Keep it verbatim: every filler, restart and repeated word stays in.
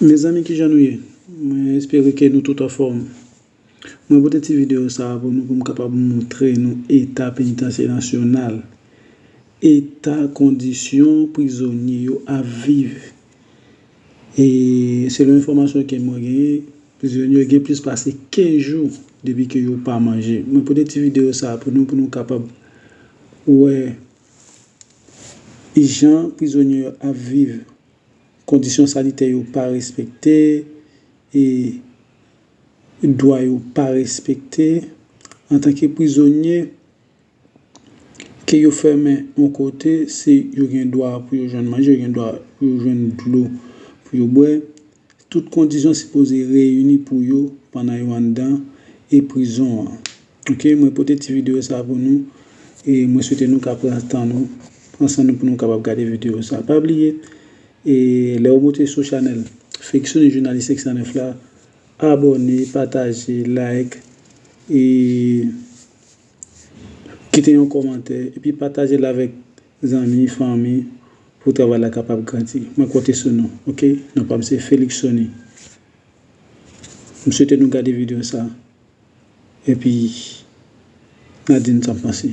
Mezanmi, kijan nou ye? Mwen espere ke nou tout anfòm. Mwen pote ti videyo sa a pou nou, pou m kapab montre nou eta penitansye nasyonal, eta kondisyon prizonye yo ap viv. E selon enfòmasyon ke mwen genyen, prizonye yo gen plis pase kenz jou depi ke yo pa manje. Mwen pote ti videyo sa a pou nou, pou nou kapab wè jan prizonye yo ap viv. Kondisyon sanitè yo pa respekte, e dwa yo pa respekte. Antanke prizonye, ke yo fèmen yon kote, se yo gen dwa pou yo jwenn manje, yo gen dwa pou yo jwenn dlo pou yo bwè. Tout kondisyon sipoze reyini pou yo pandan yo anndan e prizon an. Ok, mwen pote ti videyo sa pou nou, e mwen swete nou ka pran tan nou, pran san nou pou nou kapab gade videyo sa. Pa bliye, e lè w monte sou chanèl Felixone Jounalis sèk san nèf la, abòne, pataje, like, e kite yon kòmantè, epi pataje l avèk zanmi, fanmi, pou travay la kapab grandi. Mwen konte sou nou, ok? Non pa m se Felixone. M swete nou gade videyo sa, epi n a di n sa n panse.